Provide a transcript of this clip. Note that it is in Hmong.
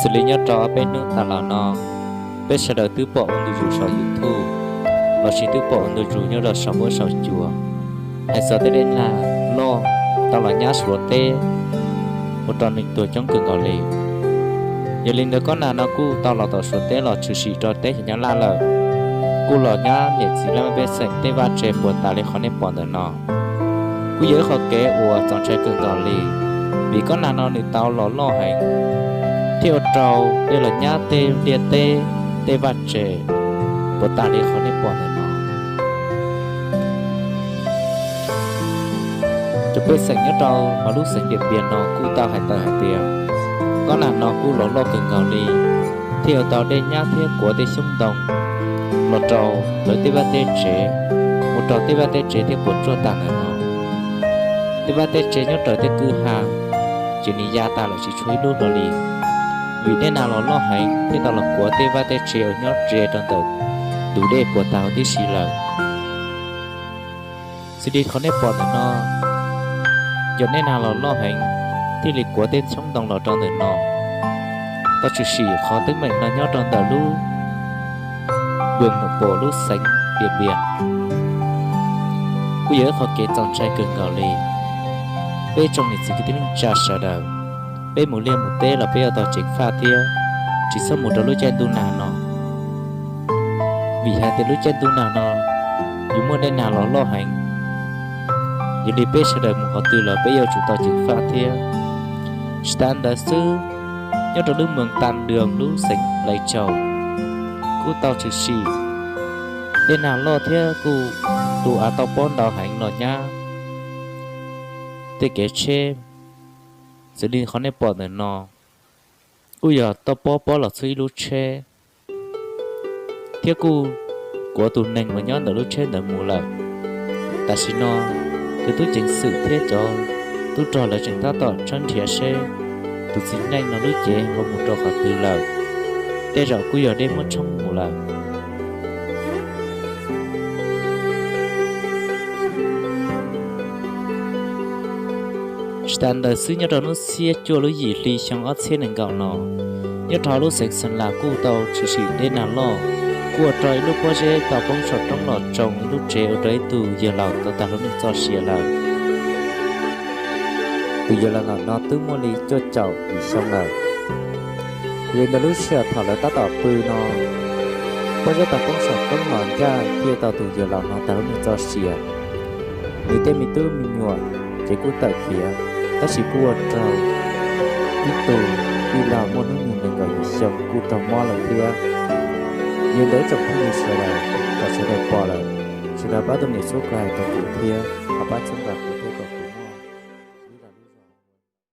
Tus li nyob rau peb hnub tas los no, peb sawv daws twb pom ua ntu zus saum YouTube, lossis twb pom ua ntu zus nyob rau saum huab saum cua, hais txog tej dej nag loj tau los nyab Suav teb, ua rau neeg tuag coob kawg nkaus li. Yog li ntawd kob nag no kuj tau los tom Suav teb los tshwm sim rau teb chaws Nyab Laj lawm, kuj los nyab niam txiv laj mej pej xeem tej vaj tse puas tas li qhov nej pom ntawm no. Kuj yog ib qhov kev uas txaus ntshai kawg nkaus li, vim kob nag no nws tau los loj heev, thiaj ua rau dej los nyab tej liaj teb, tej vaj tse puas tas li qhov nej pom ntawm no. Cov pej xeem nyob rau hauv lub xeev Diam Npias no kuj tau hais tawm hais tias, kob nag no kuj los loj kawg nkaus li, thiaj ua tau dej nyab thiab kuav tej xyoob ntoo los rau lawv tej vaj tej tsev, ua rau tej vaj tej tsev thiaj puas tsuaj tas ntawm no. Tej vaj tej tsev nyob raws tej kwj ha ces nws ya tas lawm tsis tshuav ib lub hlo li, vim dej nag los loj heev thiaj tau los kuav tej vaj tej tsev uas nyob ze rau ntawm tus dej puas tas huv tib si lawm. Xws li qhov nej pom ntawm no, yog dej nag los loj heev thiaj li kuav tej xyoob ntoo los rau ntawm no. Tau tshwm sim qhov teeb meem no nyob rau ntawm lub vwm mus pom lub xeev Diam Npias, kuj yog ib qhov kev txaus ntshai kawg nkaus li. Peb tsoom niam txiv kwv tij neej tsa sawv daws, peb mus liaj mus teb los peb yuav tau ceev faj thiab, tsis txhob mus rau lub caij ntuj nag no. Vim hais tias lub caij ntuj nag no yuav muaj dej nag los loj heev, yog li peb sawv daws mus qhov twg los peb yuav tsum tau ceev faj thiab. Tsis tas ntawd xwb, nyob rau lub moos Tas Doos lub xeev Lais Caus kuj tau tshwm sim dej nag loj thiab kuj tu av tau pob ntau heev los nyab tej kev tsheb. Xws li qhov nej pom ntawm no, kuj yog tau pob pob los txhub ib lub tsheb, thiab kuj kuav tus neeg uas nyob ntawm lub tsheb ntawd mus lawm. Tam sim no, cov tub ceev xwm thiab cov tub rog lawv tseem tab tom tshawb nrhiav seb tus txiv neej no lub cev ho mus rau qhov twg lawm, tej zaum kuj yog dej muab tshoob mus lawm. Tsis tas ntawd xwb, nyob rau hnub xiab cuaj lub yim hli xyoo ob txhiab nees nkaum no, nyob rau lub xeev Xeem Las kuj tau tshwm sim dej nag loj, kuj ua rau ib lub pob zeb tau poob saum roob los tsoo ib lub tsev, ua rau ib tug yawg laus tau tag lub neej txoj sia lawm. Tus yawg laus no twb muaj li cuaj caum yim xyoo lawm. Yog li ntawd lub sij hawm thaum lawv tab tom pw no, pob zeb tau poob saum roob los ncaj thiaj tau tus yawg laus no tag lub neej txoj sia. Nws tej me tub me nyuam ces kuj tawm khiav, tab sis kuj ua rau ib tug tij laug muaj hnub nyoog nees nkaum yim xyoo kuj raug mob lawm thiab. Yog li ntawd ib tsoom phooj ywg sawv daws, thaum sawv daws pom lawm, sawv daws pab tus niam subscribe rau kuv thiab, ho pab txhawb nqa kuv thiab.